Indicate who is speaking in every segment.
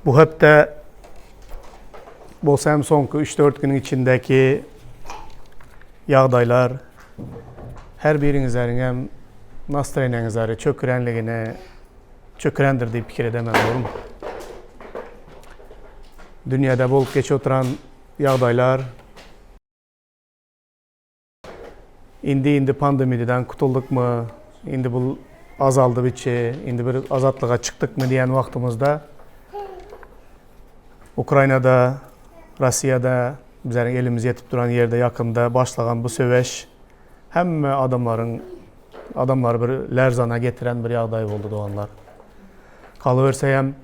Speaker 1: Bu hepde bolsa hem soňky 3-4 günüň içindäki ýagdaýlar her biriňizleriň hem nastroýeniýaňyzlary çökürenligine çökürendir diýip pikir edemem, dogrumy? Dünýäde bolup geçip oturan ýagdaýlar Indi-indi pandemiýadan gutuldykmy, indi bu azaldy biçe, indi bir azatlyga çykdykmy diýen wagtymyzda Ukrainada, Russiýada bizleriň elimiz ýetip duran ýerde ýakynda başlagan bu söweş hemme adamlaryň adamlary bir lerzana getiren bir ýagdaý boldy doganlar. Galyberse hem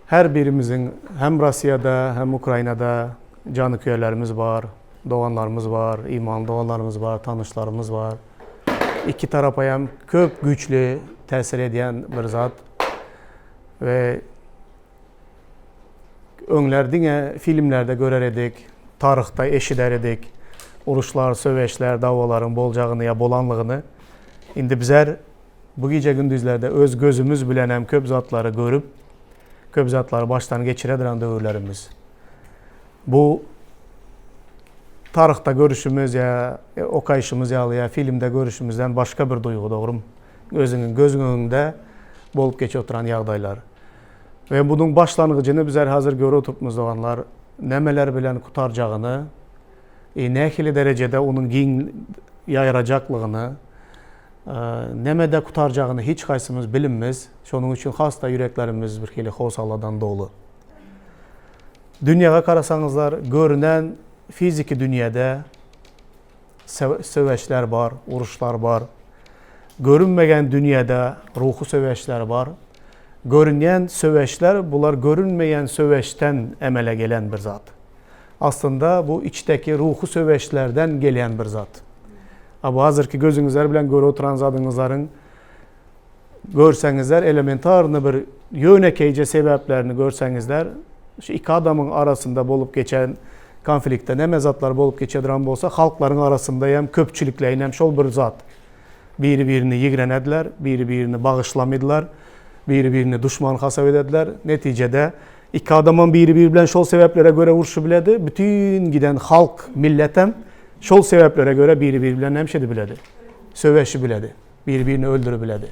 Speaker 1: her birimiziň hem Russiýada hem Ukrainada janköýerlerimiz bar. Doganlarymyz bar, imanly doganlarymyz bar, tanyşlarymyz bar. Iki tarapa hem köp güýçli täsir edýän bir zat. We öňler diňe filmlerde görer edik, taryhda eşider edik. Uruşlar, söweşler, dawalaryň boljagyny ýa bolanlygyny. Indi bizler bu gije-gündizlerde öz gözümiz bilen hem köp zatlary görüp, köp zatlary başdan geçiredirän döwürlerimiz. Bu taryhda görüşimiz ýa okaýşymyz ýaly ýa filmde görüşimizden başga bir duýgy dogrum. Özüňiň gözüň öňünde bolup geçip oturan ýagdaýlar. We bunuň başlangyjyny bizler hazir görüp oturypmyz doganlar. Nämeler bilen gutarjagyny, e, nähili derejede onuň giň ýaýrajaklygyny, e, nämede gutarjagyny hiç haýsymyz bilinmez. Şonuň üçin has-da ýüreklerimiz bir hili howsaladan doly. Dünýäge garasaňyzlar, görünen fiziki dünýäde söweşler bar, uruşlar bar. Görünmeýän dünýäde ruhy söweşler bar. Görünýän söweşler bular görünmeýän söweşden emele gelen bir zat. Aslynda bu içdeki ruhy söweşlerden gelýän bir zat. A bu hazirki gözüňizler bilen görüp oturan zadyňyzlaryň Görseňizler elementarny bir ýönekeýje sebäplerini görseňizler, şu iki adamyň arasynda bolup geçen konfliktde näme zatlar bolup geçedirän bolsa, halklaryň arasynda hem köpçülikleýin hem şol bir zat. Biri-birini ýigrenediler, biri-birini bagyşlamydylar, biri-birini duşman hasap edediler. Netijede iki adamam biri-biri bilen şol sebäplere görä urşubiledi, bütin giden halk, milletem şol sebäplere görä biri-biri bilen näme şedibiledi? Söweşibiledi. Biri-birini öldüribiledi.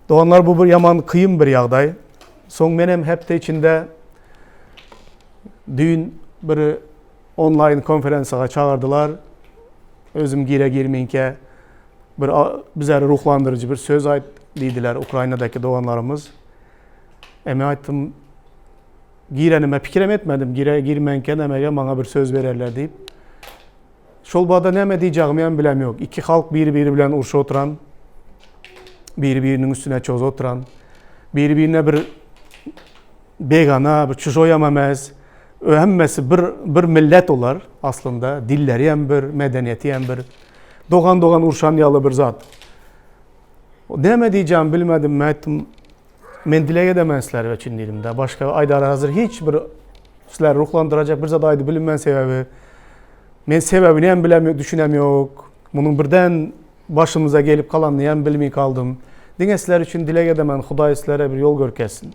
Speaker 1: Doganlar bu bir ýaman kyn bir ýagdaý. Soň menem hepde içinde düýn bir onlaýn konferensiýa çagyrdylar. Özüm gire girminkä bir bizleri ruhlandyryjy bir söz aýt diýdiler Ukrainadaky doganlarymyz. Eme aýtdym girenime pikirem etmedim. Gire girmänkä nämege maňa bir söz bererler diýip. Şol bada näme diýjagimi hem bilem ýok. Iki halk biri-biri bilen urşup oturan, biri-biriniň üstüne çozup oturan, biri-birine bir begana, bir çujoýam emes. Hemmesi bir bir millet olar aslynda. Dilleri hem bir, medeniýeti hem bir. Dogan-dogan urşan ýaly bir zat. Näme diýjagimi bilmedim. Men aýtdym, men dileg edemen sizler üçin diýdim-de. Başga aýdara hazir hiç bir Sizleri ruhlandyrajak bir zat aýdyp bilinmän sebäbi men sebäbini hem bilem düşünem ýok. Munuň birden başymyza gelip galanyny hem bilmeý galdym. Diňe sizler üçin dileg edemen Hudaý sizlere bir ýol görkezsin.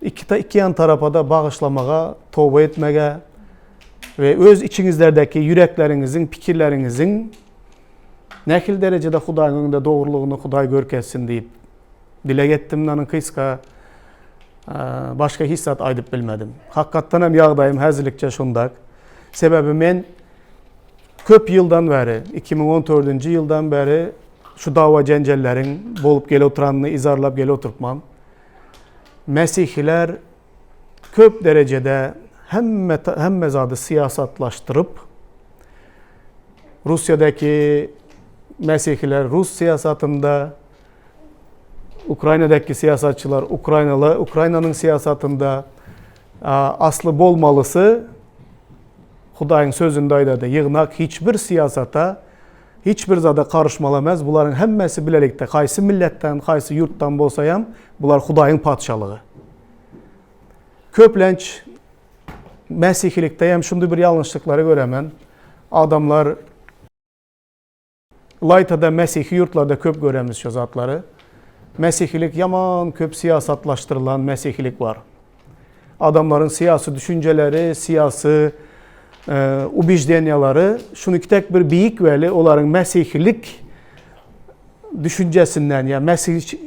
Speaker 1: Iki iki ýan tarapa-da bagyşlamaga, toba etmege we öz içiňizlerdäki ýürekleriňiziň, pikirleriňiziň nähili derejede Hudaýyň öňünde dogrulygyny Hudaý görkezsin diýip dileg etdim. Nanyň gysga Başga hiç zat aýdyp bilmedim. Hakykatdan hem ýagdaýym häzirlikçe şundak. Sebäbi men köp ýyldan bäri, 2014-nji ýyldan bäri şu dawa-jenjelleriň bolup gelip oturanyny yzarlap gelip oturypman. Mesihiler köp derejede hemme hemme zady syýasatlaşdyryp, Russiýadaky mesihiler rus syýasatynda, Ukrainadaki syýasatçylar Ukrainaly Ukrainanyň syýasatynda asly bolmalysy Hudaýyň sözünde aýdady. Ýygnak hiç bir syýasata, hiç bir zada garyşmaly emes. Bularyň hemmesi bilelikde haýsy milletden, haýsy ýurtdan bolsaýam, bular Hudaýyň patyşalygy. Köplenç mesihilikde hem şundy bir ýalňyşlyklary göremen. Adamlar Ylaýta-da mesihi ýurtlarda köp göremiz şo zatlary. Mesihilik ýaman köp syýasatlaşdyrylan mesihilik bar. Adamlaryň syýasy düşünjeleri, syýasy ubeždeniýalary şuny kitek bir beýik weli olaryň mesihilik düşünjesinden ýa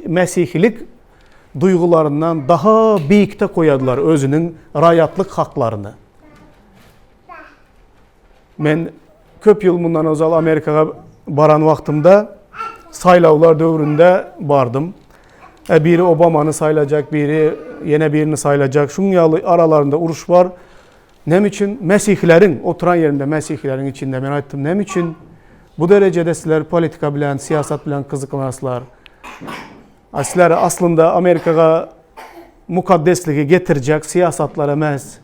Speaker 1: mesihilik duýgularyndan daha beýikde goýadylar özüniň raýatlyk haklaryny. Men köp ýyl mundan ozal Amerikaga baran wagtymda saýlawlar döwründe bardym. E, biri Obamany saýlajak, biri ýene birini saýlajak. Şuň ýaly aralarynda uruş bar. Näme üçin mesihileriň oturan ýerimde mesihileriň içinde men aýtdym, näme üçin bu derejede sizler politika bilen, syýasat bilen gyzyklanaslar? A sizler aslynda Amerikaga mukaddesligi getirjek syýasatlar emes.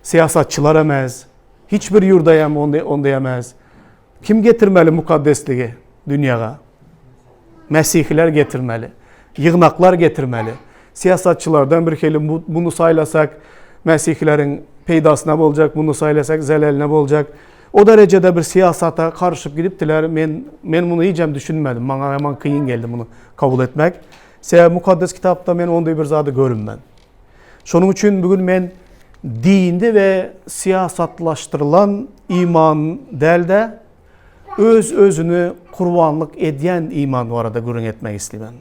Speaker 1: Syýasatçylar emes. Hiç bir ýurda hem onda emes. Kim getirmeli mukaddesligi dünýäge? Mesihiler getirmeli. Ýygnaklar getirmeli. Syýasatçylardan bir hili muny saýlasak mesihileriň peýdasyna boljak, muny saýlasak zeleline boljak. O derejede bir syýasata garyşyp gidipdiler. Men men muny hijem düşünmedim. Maňa ýaman kyn geldi muny kabul etmek. Sebäbi mukaddes kitapda men onday bir zady görünmen. Şonuň üçin bugün men dini we syýasatlaşdyrylan iman däl-de, öz-özüni kurbanlyk edýän iman barada gürrüň etmek isleýän.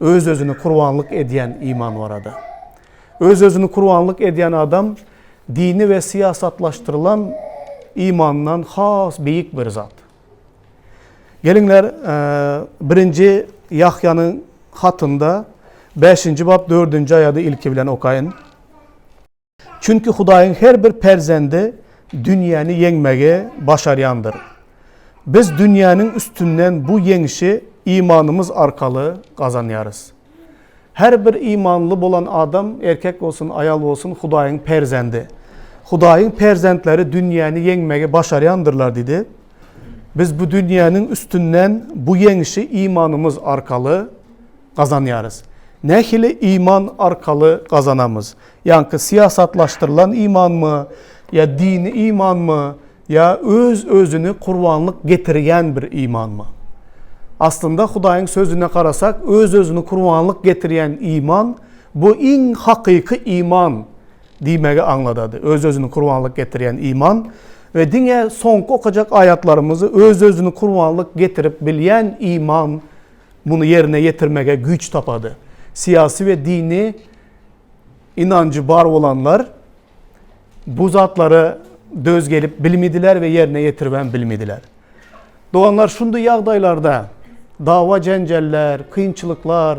Speaker 1: Öz-özüni kurbanlyk edýän iman barada. Öz-özüni kurbanlyk edýän adam dini we syýasatlaşdyrylan imandan has beýik bir zat. Geliňler, birinji Ýahýanyň hatynda bäşinji bap dördünji aýady ilki bilen okaýyn. Çünki Hudaýyň her bir perzendi dünýäni ýeňmegi başarýandyr. Biz dünýäniň üstünden bu ýeňşi imanymyz arkaly gazanýarys. Her bir imanly bolan adam, erkek bolsun, aýal bolsun, Hudaýyň perzendi. Hudaýyň perzentleri dünýäni ýeňmegi başarýandyrlar diýdi. Biz bu dünýäniň üstünden bu ýeňşi imanymyz arkaly gazanýarys. Nähili iman arkaly gazanamyz? Ýaňky syýasatlaşdyrylan imanmy, ýa dini imanmy, ýa öz-özüni kurbanlyk getirýän bir imanmy? Aslynda Hudaýyň sözüne garasak, öz-özüni kurbanlyk getirýän iman bu iň hakyky iman diýmegi aňladady. Öz-özüni kurbanlyk getirýän iman we diňe soňky okajak aýatlarymyzy öz-özüni kurbanlyk getirip bilýän iman muny ýerine ýetirmege güýç tapady. Syýasy we dini inanjy bar bolanlar bu zatlara döz gelip bilmediler we ýerine ýetiribem bilmediler. Doganlar şundy ýagdaýlarda dawa-jenjeller, kynçylyklar,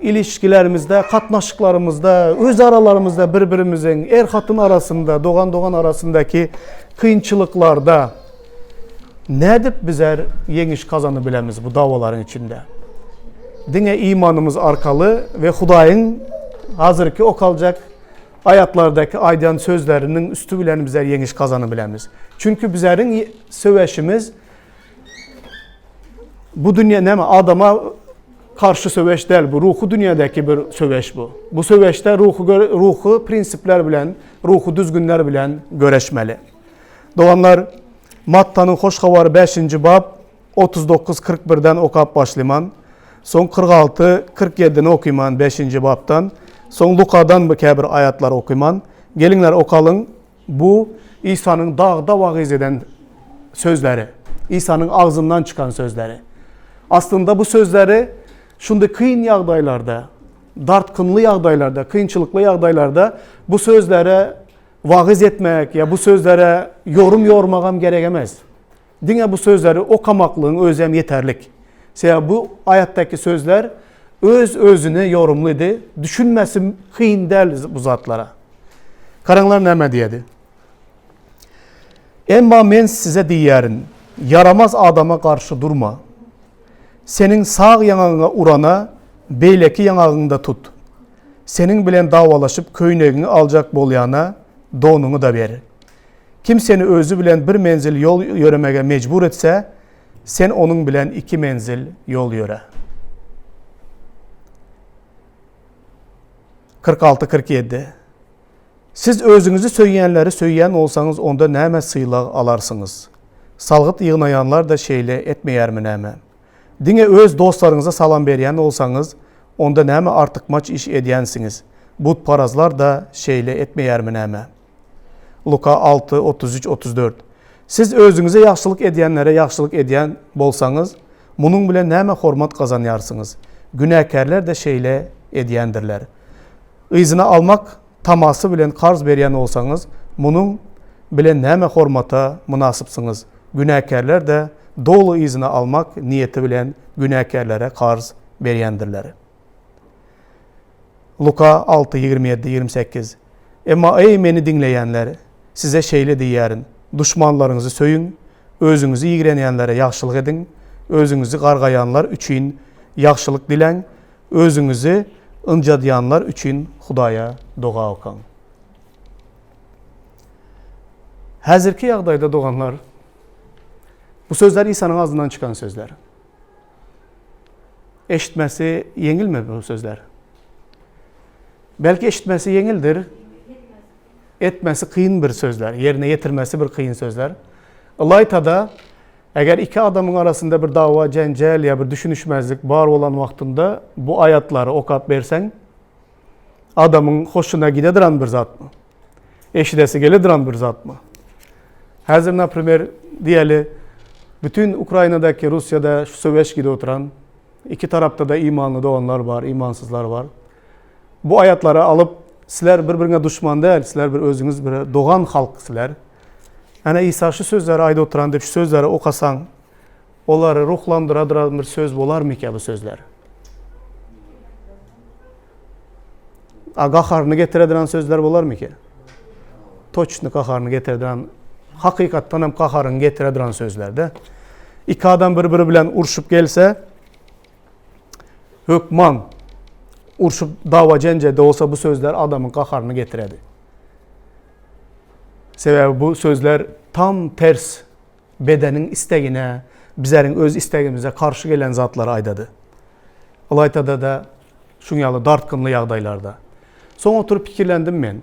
Speaker 1: ilişkilerimizde, gatnaşyklarymyzda, öz aralarymyzda bir-birimiziň, er-hatyn arasynda, dogan-dogan arasyndaky kynçylyklarda nädip bizler ýeňiş gazanyp bilemiz bu dawalaryň içinde? Diňe imanymyz arkaly we Hudaýyň hazirki okaljak aýatlardaky aýdýan sözleriniň üsti bilen bizler ýeňiş gazanyp bilemiz. Çünki bizleriň söweşimiz bu dünýä näme adama garşy söweş däl, bu ruhy dünýädäki bir söweş bu. Bu söweşde ruhy ruhy prinsipler bilen, ruhy düzgünler bilen göreşmeli. Doganlar, Mattanyň hoş habary 5-nji bap 39 41-den okap başlyman. Soň 46 47-ni okyman 5-nji bapdan. Soň Lukadan bir käbir aýatlar okyman. Geliňler okalyň. Bu Isanyň dagda wagyz eden sözleri. Isanyň agzyndan çykan sözleri. Aslynda bu sözleri şunday kyn ýagdaýlarda, dartgynly ýagdaýlarda, kynçylykly ýagdaýlarda bu sözlere wagyz etmek ýa bu sözlere yorum ýormagam gerek emes. Diňe bu sözleri okamaklygyň özem ýeterlik. Sebäbi bu aýatdaky sözler öz-özüne ýorumlydy, düşünmesi kyn däl bu zatlara. Garaňlar näme diýedi. Emma men size diýýärin, ýaramaz adama garşy durma. Seniň sag ýaňagyňa urana beýleki ýaňagyňy-da tut. Seniň bilen dawalaşyp köýnegiňi aljak bolýana donuňy-da ber. Kim seni özi bilen bir menzil ýol ýöremege mejbur etse, sen onuň bilen iki menzil ýol ýöre. 46 47 Siz özüňizi söýýänleri söýýän bolsaňyz, onda näme sylag alarsyňyz? Salgyt ýygnaýanlar-da şeýle etmeýärmi näme? Diňe öz dostlaryňyza salam berýän bolsaňyz, onda näme artykmaç iş edýänsiňiz? Butparazlar-da şeýle etmeýärmi näme? Luka 6, 33, 34. Siz özüňize ýagşylyk edýänlere ýagşylyk edýän bolsaňyz, munuň bilen näme hormat gazanýarsyňyz? Günäkärler-de şeýle edýändirler. Yzyna almak tamasy bilen karz berýän bolsaňyz, munuň bilen näme hormata mynasypsyňyz? Günäkärler-de doly yzyna almak niýeti bilen günäkärlere karz berýändirler. Luka 6, 27, 28. Emma eý, meni diňleýänler, size şeýle diýýärin, duşmanlaryňyzy söýüň, özüňizi ýigrenýänlere ýagşylyk ediň, özüňizi gargaýanlar üçin ýagşylyk diläň, özüňizi ynjadýanlar üçin Hudaýa doga okaň. Häzirki ýagdaýda doganlar, bu sözler Isanyň agzyndan çykan sözler. Eşitmesi ýeňilmi bu sözler? Belki eşitmesi ýeňildir. Etmesi kyn bir sözler, ýerine ýetirmesi bir kyn sözler. Ylaýta-da, eger iki adamyň arasynda bir dawa, jenjel ýa bir düşünişmezlik bar bolan wagtynda bu aýatlary okap berseň, adamyň hoşuna gidedirän bir zatmy? Eşidesi geledirän bir zatmy? Häzir, naprimer, diýeli, bütün Ukrainadaky, Russiýada şu söweş gidip oturan, iki tarapda-da imanly doganlar bar, imansyzlar bar. Bu aýatlary alyp, sizler bir-biriňe duşman däl, sizler bir özüňiz bir dogan halk sizler. Ana Isa şu sözleri aýdyp oturan diýip şu sözleri okasaň, olary ruhlandyradyran bir söz bolarmyka bu sözler? A gaharyny getirediren sözler bolarmyka? Toçny gaharyny getirediren, hakykatdan hem gaharyny getirediren sözler-de. Iki adam bir-biri bilen urşup gelse, hökman urşup dawa jenjede bolsa bu sözler adamyň gaharyny getiredi. Sebäbi bu sözler tam ters bedeniň istegine, bizleriň öz istegimize garşy gelen zatlary aýdady. Ylaýtada-da şuň ýaly dartgynly ýagdaýlarda. Soň oturyp pikirlendim men.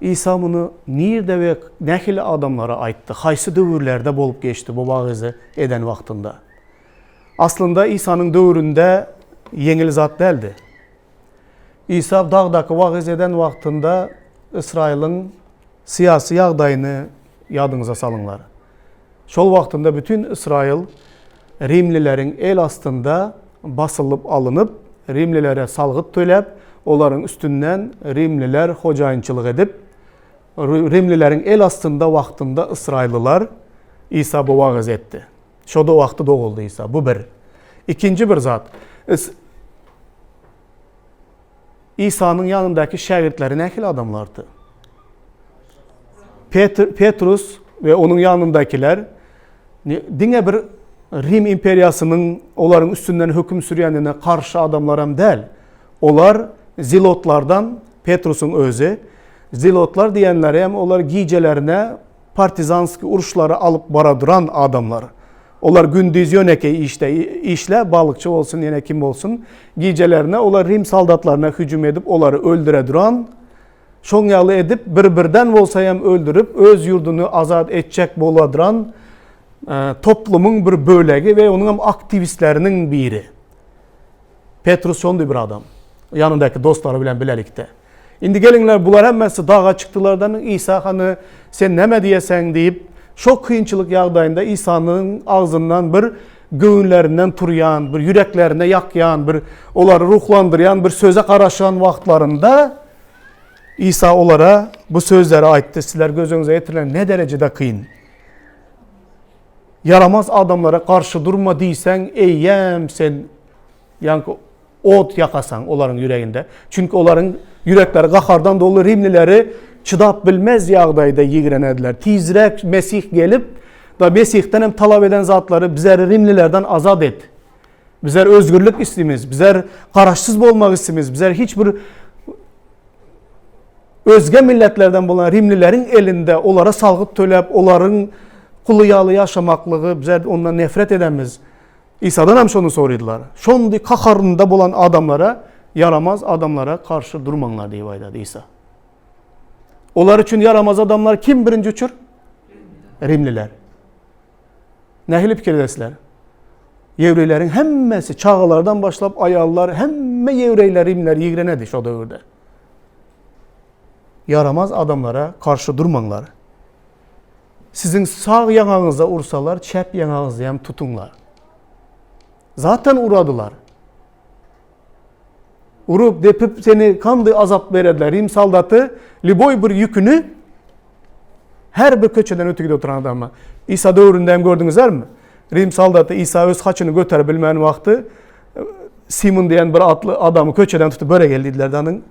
Speaker 1: Isa muny nirde we nähili adamlara aýtdy? Haýsy döwürlerde bolup geçdi bu wagyzy eden wagtynda? Aslynda Isanyň döwründe ýeňil zat däldi. Isa dagdaky wagyz eden wagtynda Ysraýylyň syýasy ýagdaýyny ýadyňyza salyňlar. Şol wagtynda bütin Ysraýyl rimlileriň el astynda basylyp alynyp, rimlilere salgyt töläp, olaryň üstünden rimliler hojaýynçylyk edip, rimlileriň el astynda wagtynda ysraýyllylar Isa bu wagyz etdi. Şo-da wagty doguldy Isa. Bu bir. Ikinji bir zat. Isanyň ýanyndaky şägirtleri nähili adamlardy? Petr, Petrus we onuň ýanyndakiler diňe bir Rim imperiýasynyň olaryň üstünden höküm sürýänine garşy adamlaram däl. Olar zilotlardan, Petrusyň özi, zilotlar diýenleri hem olar gijelerine partizanskiý uruşlary alyp bara duran adamlar. Olar gündiz ýönekeý işde işle, balykçy bolsun, ýene kim bolsun, gijelerine olar rim soldatlaryna hüjüm edip olary öldüre duran, şoň ýaly edip bir-birden bolsa hem öldürip öz ýurduny azat etjek boladyran toplumyň bir bölegi we onuň hem aktiwistleriniň biri. Petrus şondy bir adam. Ýanyndaky dostlary bilen bilelikde. Indi geliňler bular hemmesi daga çykdylardan Isa hany sen näme diýeseň diýip şo kynçylyk ýagdaýynda Isanyň agzyndan bir göwünlerinden turýan, bir ýüreklerine ýakýan, bir olary ruhlandyrýan bir söze garaşan wagtlarynda Isa olara bu sözleri aýtdy. Sizler göz öňüňize getirilen ne derejede kyn. Ýaramaz adamlara garşy durma diýseň, eýýäm sen ýaňky ot ýakasaň olaryň ýüreginde. Çünki olaryň ýürekleri gahardan doly rimlileri çydap bilmez ýagdaýda ýigrenediler. Tizräk Mesih gelip, da Mesihden hem talap eden zatlary bizleri rimlilerden azat et. Bizler özgürlik istimiz, bizler garaşsyz bolmak istimiz, bizler hiç bir özge milletlerden bolan rimlileriň elinde olara salgyt töläp, olaryň kuly ýaly ýaşamaklygy bizler ondan nefret edemiz. Isadan hem şony soradylar. Şondy kaharynda bolan adamlara, ýaramaz adamlara garşy durmaňlar diýip aýdady Isa. Olar üçin ýaramaz adamlar kim birinji uçur? Rimliler. Nähili pikir edersizler? Ýewreýleriň hemmesi, çagalardan başlap aýallar, hemme ýewreýler rimlileri ýigrenedi şo döwürde. Ýaramaz adamlara garşy durmaňlar. Siziň sag ýaňagyňyza ursalar, çep ýaňagyňyzy hem tutuňlar. Zaten uradylar. Urup, depip seni kandy azap berediler. Rim soldaty lýuboý bir ýüküni her bir köçeden öte gidip oturan adama. Isa döwründe hem gördüňizlermi? Rim soldaty Isa öz haçyny göterip bilmän wagty Simon diýen bir atly adamy köçeden tutup böre gel diýdiler danyň.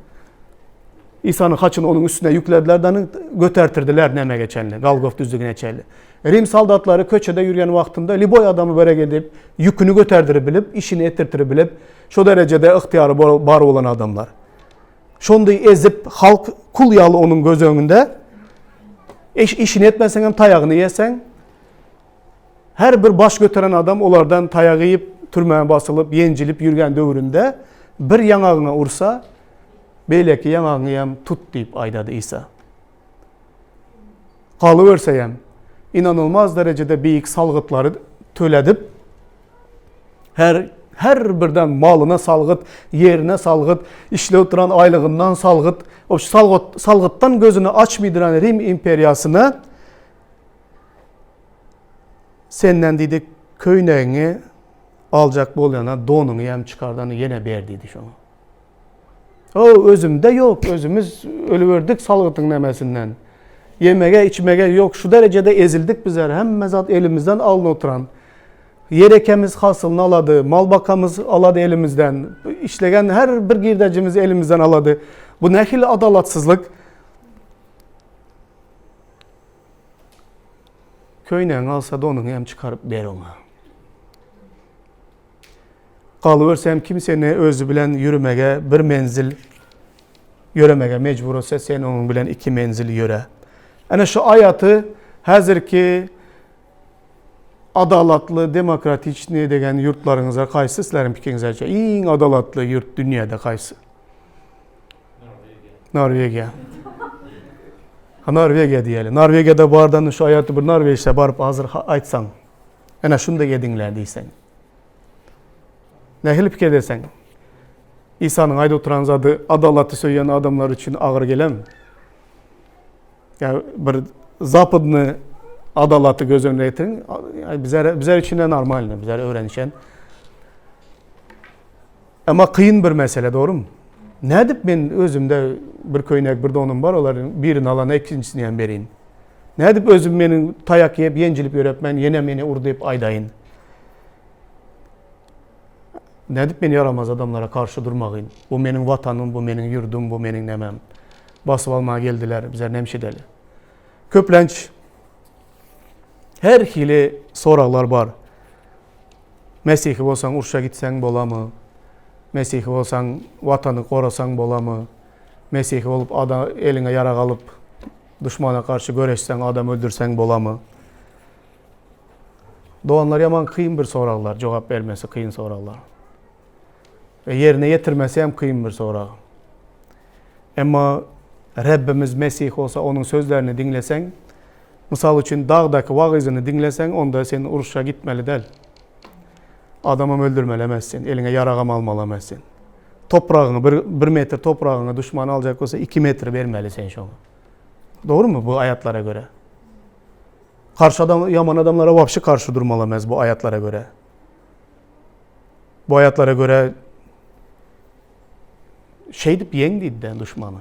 Speaker 1: Isanyň haçyny onuň üstüne ýüklediler danyň götertirdiler nämege çenli, Golgof düzlügine çenli. Rim soldatlary köçede ýürgen wagtynda lýuboý adamy böre gel diýip ýüküni göterdirip bilip, işini etdirtirip bilip, şo derejede ygtyýary bar bolan adamlar. Şondy ezip halk kul ýaly onuň göz öňünde. Iş işini etmeseň hem taýagyny iýeseň. Her bir baş göteren adam olardan taýak iýip, türmä basylyp, ýenjilip ýürgen döwründe bir ýaňagyňa ursa, beýleki ýaňagyňy hem tut diýip aýdady Isa. Galyberse hem, inanylmaz derejede beýik salgytlary töledip, her her birden malyna salgyt, ýerine salgyt, işläp duran aýlygyndan salgyt, o salgyt salgytdan gözüni açmydyran Rim imperiýasyna Senden diýdi, köýnegiňi aljak bolýana donuňy hem çykardan ýene ber diýdi şoňa. O özümde ýok, özümiz ölüberdik salgytyň nämesinden. Ýemege, içmege ýok, şu derejede ezildik bizler, hemme zat elimizden alnyp oturan. Ýer ekemiz hasylyny alady, mal bakamyz alady elimizden, işlegen her bir girdejimiz elimizden alady. Bu nähili adalatsyzlyk? Köýnegiňi alsa donuňy hem çykaryp ber oňa. Galyberse hem kim seni özi bilen ýürümege bir menzil ýöremege mejbur etse sen onuň bilen iki menzil ýöre. Ene şu aýaty häzirki adalatly, demokratiçny degen ýurtlaryňyza kaýsy sizleriň pikiriňizçe iň adalatly ýurt dünýäde kaýsy? Norwegiýa. Ha Norwegiýa diýeli. Norwegiýada bardan şu aýaty bir Norweçde baryp hazir aýtsaň. Ene şunda ediňler diýseň. Nähili pikir ederseň? Isanyň aýdyp oturan zady adalaty söýýän adamlar üçin agyr gelermi? Ýa bir zapadny adalaty göz öňüne getiriň. Bizler bizler üçin de normalny, bizler öwrenişen. Emma kyn bir mesele, dogrumy? Nädip men özümde bir köýnek, bir donum bar, olaryň birini alana ikinjisini hem berin. Nädip özüm meniň taýak iýip, ýenjilip ýörüp, men ýene meni ur diýip aýdaýyn. Nädip men ýaramaz adamlara garşy durmagyn? Bu meniň watanym, bu meniň ýurdum, bu meniň nämem. Basyp almaga geldiler, bizler näme edeli? Köplenç her hili soraglar bar. Mesihi bolsaň urşa gitseň bolamy? Mesihi bolsaň watany gorasaň bolamy? Mesihi bolup ada eliňe ýarag alyp duşmana garşy göreşseň adam öldürseň bolamy? Doganlar ýaman kyn bir soraglar, jogap bermesi kyn soraglar. Ve ýerine ýetirmesi hem kyn bir sorag. Emma Rebbimiz Mesih bolsa onuň sözlerini diňleseň, Mysal üçin, dagdaky wagyzyny diňleseň, onda sen urşa gitmeli däl. Adamam öldürmeli emes sen, eliňe ýaragam almaly emes sen. Topragyňy, bir, bir metr topragyňy duşman aljak bolsa, iki metr bermeli sen şoňa. Dogrumy bu aýatlara görä? Garşy adam, ýaman adamlara wapşy garşy durmaly emes bu aýatlara görä. Bu aýatlara görä şeýdip ýeň diýdi duşmany.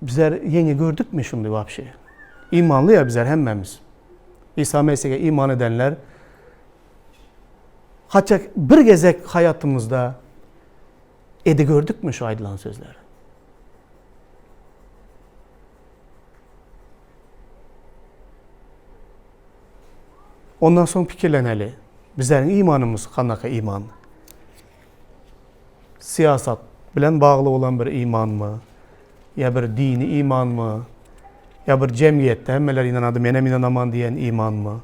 Speaker 1: Bizler ýeňi gördükmi şuny wapşe? Imanly ya bizler hemmemiz. İsa Mesih'e iman edenler haça bir gezek hayatymyzda edi gördükmi şu aýdylan sözleri? Ondan soň pikirleneli. Bizleriň imanymyz kanaka iman? Syýasat bilen bagly bolan bir imanmy? Ýa bir dini imanmy? Ýa bir jemgyýetde hemmeler ynanady, menem ynanaman diýen imanmy?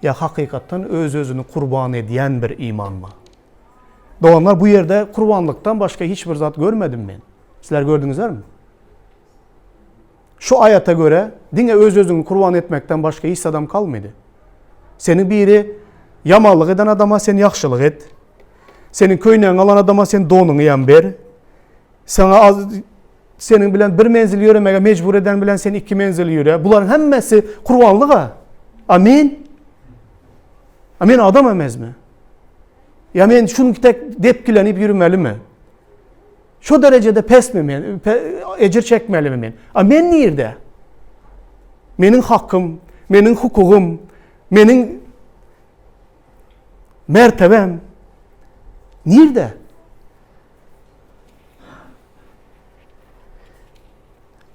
Speaker 1: Ýa hakykatdan öz-özüni kurban edýän bir imanmy? Doganlar, bu ýerde kurbanlykdan başga hiç bir zat görmedim men. Sizler gördüňizlermi? Şu aýata görä, diňe öz-özüňi kurban etmekden başga hiç zadam kalmady. Seniň biri ýamanlyk eden adama sen ýagşylyk et. Seniň köýnegiňi alan adama sen donuňy hem ber. Saňa az seniň bilen bir menzil ýöremege mejbur eden bilen sen iki menzil ýöre. Bularyň hemmesi kurbanlyga. A men? A men adam emesmi? Ýa men şuny tek depgilenip ýürmelimi? Şu derejede pesmi men? Pe, ejir çekmelimi men? A men nirde? Meniň hakym, meniň hukugym, meniň mertebem nirde?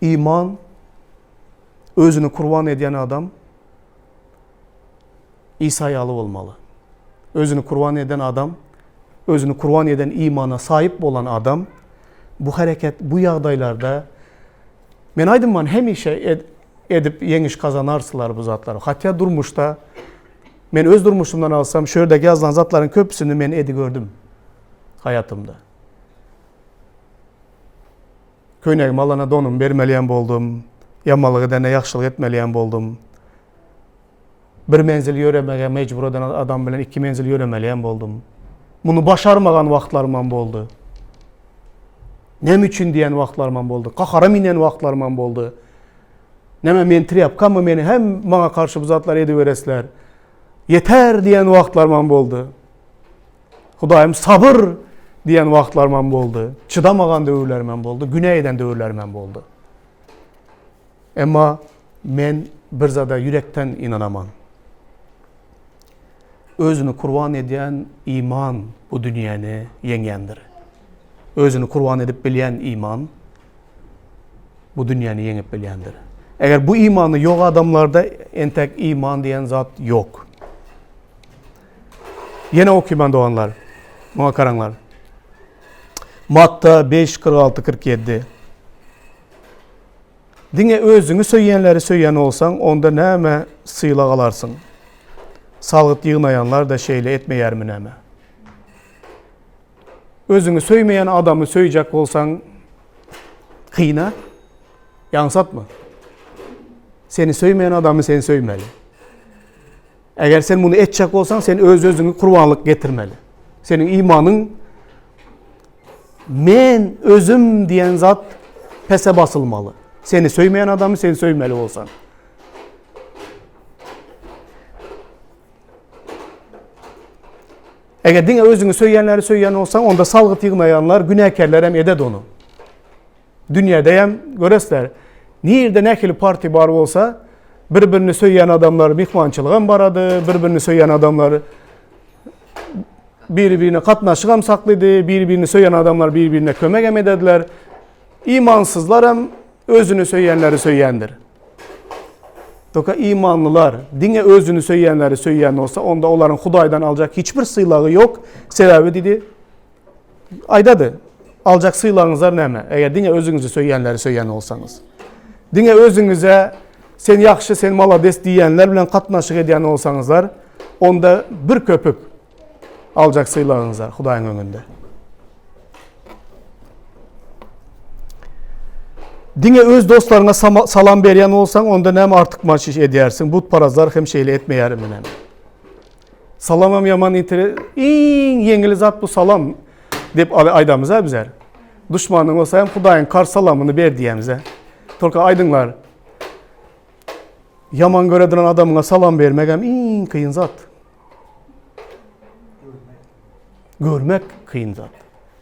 Speaker 1: Iman özüni kurban edýän adam Isa ýaly bolmaly. Özüni kurban eden adam, özüni kurban eden imana saýyp bolan adam bu hereket, bu ýagdaýlarda men aýdymman hemişe ed, edip ýeňiş gazanarsylar bu zatlary. Hatda durmuşda men öz durmuşymdan alsam, şu ýerdeki ýazylan zatlaryň köpüsini men edi gördüm haýatymda. Köýnegimi alana donumy bermeliyem boldum. Ýamanlyk edene ýagşylyk etmeliyem boldum. Bir menzil ýöremege mejbur eden adam bilen iki menzil ýöremeliyem boldum. Muny başarmagan wagtlarymam boldy. Näme üçin diýen wagtlarymam boldy. Gahara minen wagtlarymam boldy. Näme men trýapkamy meni hem maňa garşy bu zatlary ediberesler. Ýeter diýen wagtlarymam boldy. Hudaýym sabyr diýen wagtlarymam boldy. Çydamagan döwürlerimem boldy, günä eden döwürlerimem boldy. Emma men bir zada ýürekden ynanaman. Özüni kurban edýän iman bu dünýäni ýeňýändir. Özüni kurban edip bilýän iman bu dünýäni ýeňip bilýändir. Eger bu imany ýok adamlarda entek iman diýen zat ýok. Ýene okyman doganlar. Muňa garaňlar. Matta 5, 46, 47. Diňe özüňi söýýänleri söýýän bolsaň, onda näme sylag alarsyň? Salgyt ýygnaýanlar-da şeýle etmeýärmi näme? Özüňi söýmeýän adamy söýjek bolsaň, kyn-a? Ýaňsatma. Seni söýmeýän adamy sen söýmeli. Eger sen muny etjek bolsaň, sen öz-özüňi kurbanlyk getirmeli. Seniň imanyň men özüm diýen zat pese basylmaly. Seni söýmeýän adamy sen söýmeli bolsaň. Eger diňe özüňi söýýänleri söýýän bolsaň, onda salgyt ýygnaýanlar, günäkärler hem ededi ony. Dünýäde hem göresler. Nirde nähili parti bar bolsa, bir-birini söýýän adamlar myhmançylyga hem barady, bir-birini söýýän adamlar biri-birine gatnaşyk hem saklydy, biri-birini söýen adamlar biri-birine kömek hem edediler. Imansyzlar hem özüni söýýänleri söýýändir. Doka imanlylar diňe özüni söýýänleri söýýän bolsa, onda olaryň Hudaýdan aljak hiç bir sylagy ýok. Sebäbi diýdi, aýdady, aljak sylagyňyzlar näme? Eger diňe özüňizi söýýänleri söýýän bolsaňyz. Diňe özüňize sen ýagşy, sen malades diýýänler bilen gatnaşyk edýän bolsaňyzlar, onda bir köpük aljak sylagyňyzlar Hudaýyň öňünde. Diňe öz dostlaryňa salam berýän bolsaň, onda näme artykmaç iş edýärsiň? Butparazlar hem şeýle etmeýärmi näme? Salamam ýaman intere iň ýeňil zat bu salam diýip aýdamyz-a bizler. Duşmanyň bolsa hem Hudaýyň kar salamyny ber diýýämiz-ä. Tolka aýdyňlar. Ýaman göre duran adamyňa salam bermek hem iň kyn zat. Görmek kyn zat.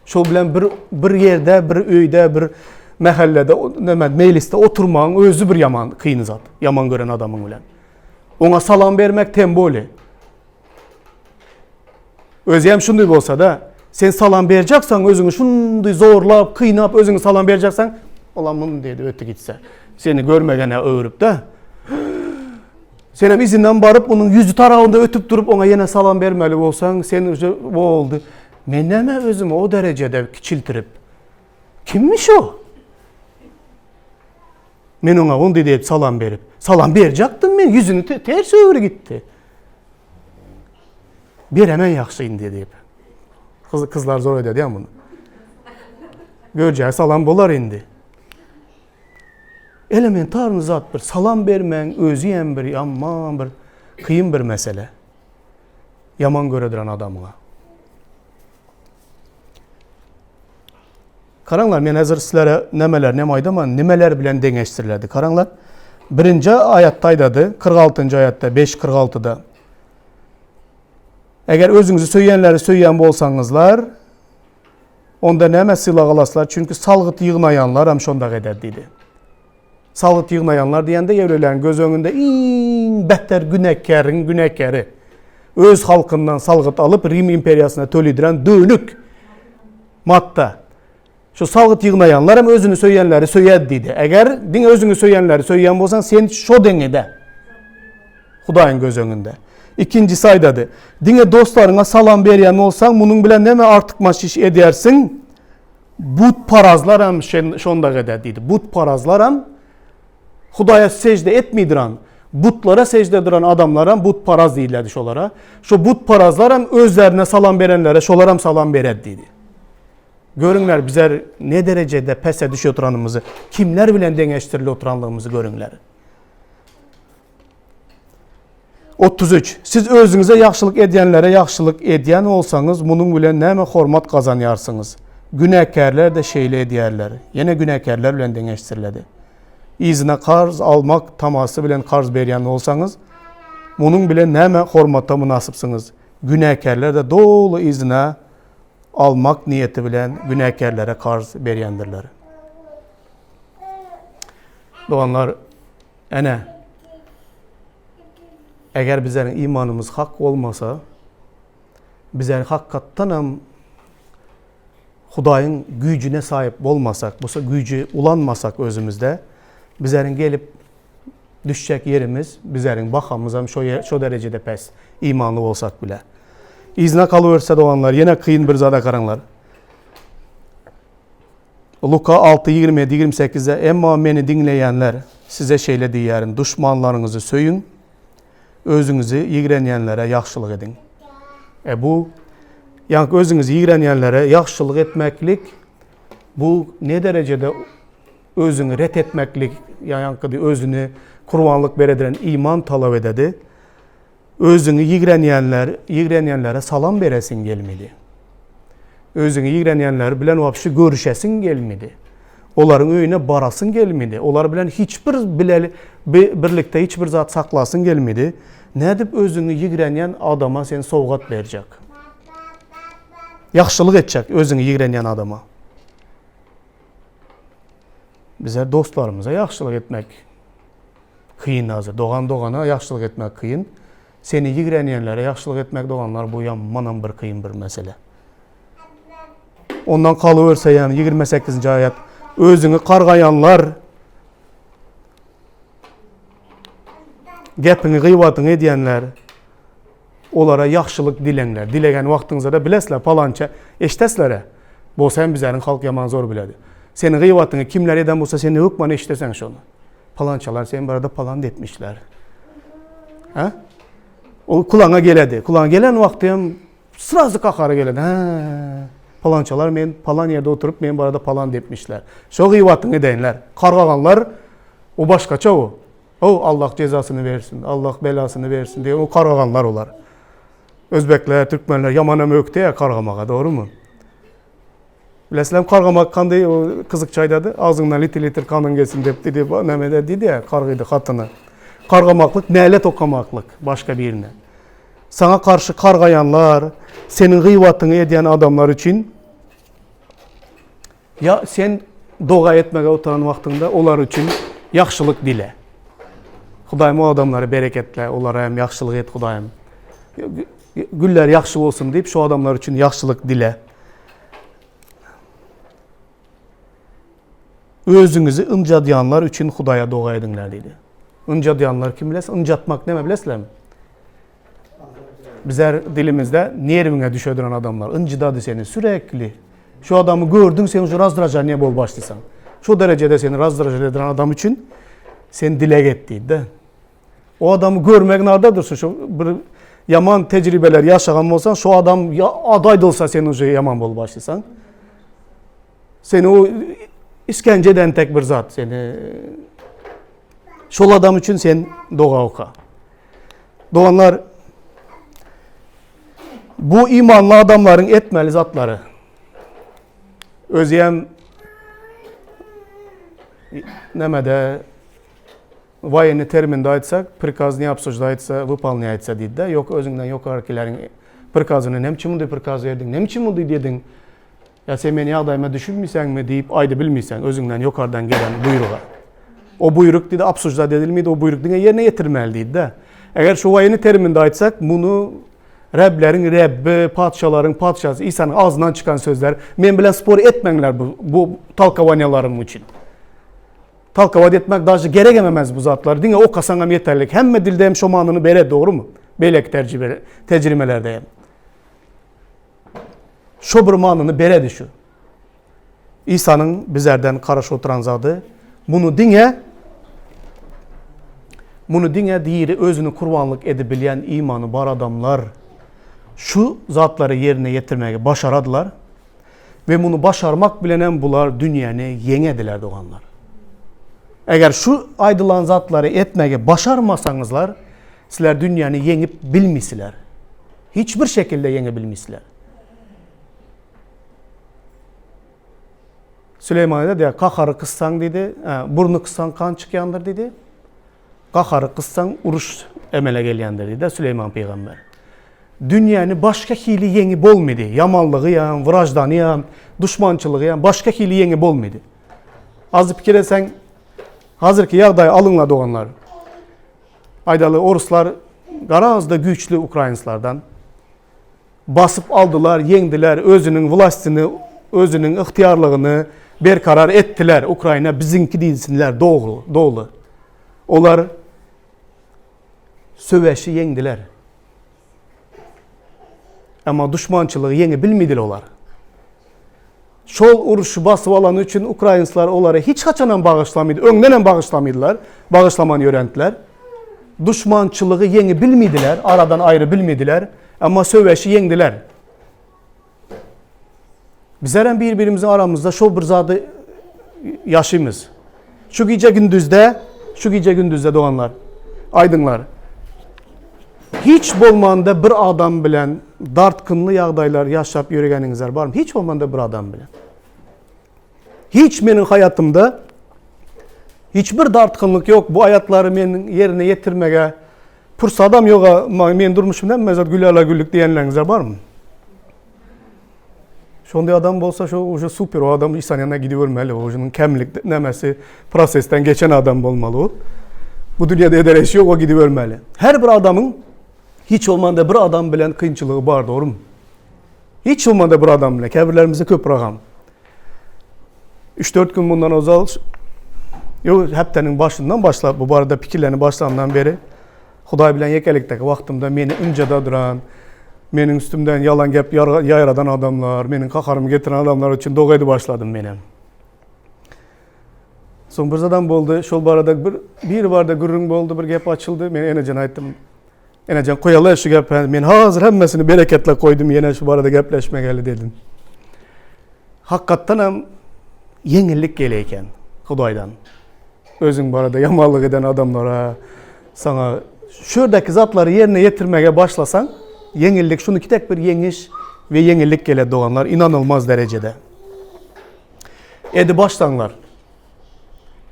Speaker 1: Şol bilen bir bir ýerde, bir öýde, bir mähellede, näme, mejlisde oturmagyň özi bir ýaman kyn zat. Ýaman gören adamyň bilen. Oňa salam bermek tem boli. Özi hem şunday bolsa da, sen salam berjeksen özüňi şunday zorlap, kynap özüňi salam berjeksen, olam muny diýdi ötdi gitse. Seni görmegene öwrüp de. Sen hem izinden baryp onuň ýüzi tarabynda ötüp durup oňa ýene salam bermeli bolsaň, sen uje boldy. Men näme özümi o derejede kiçiltirip? Kimmiş o? Men oňa ondy diýip salam berip. Salam berjekdim men, ýüzüni ters öwür gitdi. Beremen ýagşy indi diýip. Kız, kızlar zor edýär diýen muny. Görjek salam bolar indi. Elementarny zat bir salam bermäň özi hem bir ýaman bir kyn bir mesele. Ýaman görediren adamyňa. Karaňlar, men häzir sizlere nämeler näme aýdaman, nimeler bilen deňeşdiriledi. Karaňlar, birinji aýatda aýdady, 46-njy aýatda, 5 46-da. Eger özüňizi söýenleri söýýän bolsaňyzlar, onda näme sylag alaslar? Çünki salgyt ýygnaýanlar hem şonda eder diýdi. Salgyt ýygnaýanlar diýende ýewreýleriň göz öňünde iň beter günäkäriň günäkäri. Öz halkyndan salgyt alyp Rim imperiýasyna tölidiren dönük Matta. Şu salgyt ýygnaýanlar hem özüni söýenleri söýer diýdi. Eger diňe özüňi söýenleri söýýän bolsaň, sen şo deňede. Hudaýyň göz öňünde. Ikinjisi aýdady. Diňe dostlaryňa salam berýän bolsaň, munuň bilen näme artykmaç iş edýärsiň? Butparazlar hem şonda eder diýdi. Butparazlar hem Hudaýa sežde etmeýdiran, butlara sežde duran adamlar hem butparaz diýilýärdi şolara. Şo butparazlar hem özlerine salam berenlere şolar hem salam berer diýdi. Görüňler bizler ne derejede pese düşüp oturanymyzy, kimler bilen deňeşdirilip oturanlygymyzy görüňler. 33. Siz özüňize ýagşylyk edýänlere ýagşylyk edýän bolsaňyz, munuň bilen näme hormat gazanýarsyňyz? Günäkärler-de şeýle edýärler. Ýene günäkärler bilen deňeşdiriledi. Yzyna karz almak tamasy bilen karz berýän bolsaňyz, munuň bilen näme hormata mynasypsyňyz? Günäkärler-de doly yzyna almak niýeti bilen günäkärlere karz berýändirler. Doganlar, Ene, eger bizleriň imanymyz hak bolmasa, bizler hakykatdanam Hudaýyň güýjüne saýyp bolmasak, bu güýji ulanmasak özümizde, bizleriň gelip düşjek ýerimiz, bizleriň bahamyz hem şo, şo derejede pes, imanly bolsak bile. Yzyna kalyberse doganlar, ýene kyn bir zada garaňlar. Luka 6, 27, 28-de, Emma meni diňleýänler, size şeýle diýýärin, duşmanlaryňyzy söýüň, özüňizi ýigrenýänlere ýagşylyk ediň. E bu, ýaňky özüňizi ýigrenýänlere ýagşylyk etmeklik, bu ne derejede özüňi ret etmeklik, ýaňky özüni kurbanlyk berediren iman talap ededi. Özüňi ýigrenýänler, ýigrenýänlere salam beresiň gelmedi. Özüňi ýigrenýänler bilen wapşe görüşesiň gelmedi. Olaryň öýüne barasyň gelmedi. Olar bilen hiç bir bileli, birlikde hiç bir zat saklasyň gelmedi. Nädip özüňi ýigrenýän adama sen sowgat berjek? Ýagşylyk etjek özüňi ýigrenýän adama. Bize dostlarymyza ýagşylyk etmek Kyn hazir. Dogan dogana ýagşylyk etmek kyn. Seni ýigrenýänlere ýagşylyk etmek doganlar bu ýamanam bir kyn bir mesele. Ondan galyberse ýagny 28-nji aýat. Özüňi kargaýanlar gepiňi gyýbatyňy edýänler olara ýagşylyk dileňler. Dilegen wagtyňyzda bilesizler palança eşdesizler. Bolsa hem bizleriň halk ýaman zor biledi. Seniň gyýbatyňy kimler eden bolsa sen hökman eşdeseň şony. Palançalar sen barada palan diýipmişler. Ha? O kulaňa geledi. Kulaňa gelen wagty hem srazu gahary geledi. Ha. Palançalar men palan ýerde oturyp men barada palan diýipmişler. Şo gyýbatyňy edeýinler. Kargaganlar o başgaça o. O Allah jezasyny bersin, Allah belasyny bersin diýen o kargaganlar olar. Özbekler, türkmenler ýamanam ökde kargamaga, dogrymy? Bilesizlermi kargamak kanday o kyzykça aýdady. Agzyňdan litir-litir kanyň gelsin dep diýdi. Näme eder diýdi ya, kargydy hatyny. Kargamaklyk nälet okamaklyk başga birine. Saňa garşy kargaýanlar, seniň gyýbatyňy edýän adamlar üçin ya sen doga etmege oturan wagtyňda olar üçin ýagşylyk dile. Hudaýym o adamlary bereketle, olara hem ýagşylyk et Hudaýym. Güller ýagşy bolsun diýip şu adamlar üçin ýagşylyk dile. Özüňizi ynjadýanlar üçin Hudaýa doga ediňler diýdi. Ynjadýanlar kim bilesiz? Ynjatmak näme bilesizlermi? Bizler dilimizde nerwiňe düşediren adamlar. Ynjydady seni sürekli. Şu adamy gördüň sen şu razdražaniýe bolup başlaýsaň. Şu derejede seni razdražat ediren adam üçin sen dileg et diýdi. O adamy görmek narda dursun şu bir ýaman tejribeler ýaşagan bolsaň şu adam ady aýdylsa sen uje ýaman bolup başlaýsaň. Seni o iskenje eden tek bir zat seni şol adam üçin sen doga oka. Doganlar bu imanly adamlaryň etmeli zatlary. Özem. Nämede woýennyý terminde aýtsak, prikaz ne obsuždaýtsa, wypolnýaýtsa diýdi-de, ýok özüňden ýokarkylaryň prikazyny näme üçin munday prikaz berdiň, näme üçin munday dediň, ýa sen meniň ýagdaýyma düşünmeýsäňmi diýip aýdy bilmeýsäň özüňden ýokardan gelen buýruga. O buýruk diýdi obsuždat edilmeýdi, o buýruk diňe ýerine ýetirilmeli diýdi-de. Eger şu woýennyý terminde aýtsak, muny Rebleriň Rebbi, patyşalaryň patyşasy Isanyň agzyndan çykan sözler. Men bilen spor etmäňler bu, bu tolkowaniýalarym üçin. Tolkowat etmek daže geregem emez bu zatlar. Diňe okasaňam ýeterlik. Hemme dilde hem şo manyny berer, dogrumy? Beýleki terjime, tejrimelerde hem. Şo bir manyny beredi şu. Isanyň bizlerden garaşyp oturan zady, muny diňe muny diňe diri özüni kurbanlyk edip bilýän imany bar adamlar şu zatlary ýerine ýetirmegi başaradylar we muny başarmak bilenem bular dünýäni ýeňediler doganlar. Eger şu aýdylan zatlary etmegi başarmasaňyzlar, sizler dünýäni ýeňip bilmisiler. Hiç bir şekilde ýeňe bilmisiler. Süleýman aýdýar, diýýär, gahary gyssaň diýdi, burny gyssaň gan çykýandyr diýdi. Gahary gyssaň uruş emele gelýändir diýdi Süleýman pygamber. Dünýäni başga hili ýeňi bolmady. Ýamanlygy ýam, wraždany ýam, duşmançylygy ýam başga hili ýeňi bolmady. Azy pikir etseň, hazirki ýagdaýy alyňla doganlar. Aýdaly, oruslar garazda güýçli ukrainslardan. Basyp aldylar, ýeňdiler, özüniň wlastyny, özüniň ygtyýarlygyny berkarar etdiler. Ukraina biziňki diýsinler, dogry, doly. Olar söweşi ýeňdiler. Emma duşmançylygy ýeňe bilmediler olar. Şol uruşy basyp alany üçin ukrainslar olary hiç haçanam bagyşlamydy, öňdenem bagyşlamydylar, bagyşlaman ýörendiler. Duşmançylygy ýeňi bilmediler, aradan aýry bilmediler, emma söweşi ýeňdiler. Bizlerem bir-birimiziň aramyzda şol bir zady ýaşymyz. Şu gije gündüzde, şu gije gündüzde doganlar, aýdyňlar. Hiç bolmanda bir adam bilen dartgynly ýagdaýlar ýaşap ýöregeniňizler barmy? Hiç bolmanda bir adam bilen. Hiç meniň haýatymda hiç bir dartgynlyk ýok. Bu aýatlary men ýerine ýetirmege pursadam ýoga, men durmuşymda hemme zat gülala güllük diýenleriňizler barmy? Şonday adam bolsa şo uje super o adam İsa'nın yanına gidibermeli. O ujunun kemlik nemesi prosesden geçen adam bolmaly o. Bu dünyada eder işi yok o gidibermeli. Her bir adamın hiç olmanda bir adam bilen kynçylygy bar doğru mu? Hiç olmanda bir adam bilen. Käbirlerimizde köp ragam. 3-4 gün bundan ozal Yok hepdenin başından başlap bu barada pikirlerini başlandan beri Hudaý bilen ýekelikdäki wagtymda meni ynjada duran, meniň üstümden ýalan gep ýaýradan adamlar, meniň gaharymy getiren adamlar üçin doga edip başladym menem. Soň bir zadam boldy, şol barada bir biri barada gürrüň boldy, bir gep açyldy. Men Enejan aýtdym. Enejan goýaly şu gepi. Men hazir hemmesini bereketle goýdum, ýene şu barada gepleşmegeli dedim. Hakykatdan hem ýeňillik gele eken Hudaýdan. Özüň barada ýamanlyk eden adamlara saňa şu ýerdäki zatlary ýerine ýetirmege başlasaň, ýeňillik, şunuki tek bir ýeňiş we ýeňillik geler doganlar, inanylmaz derejede. Edi başlaňlar.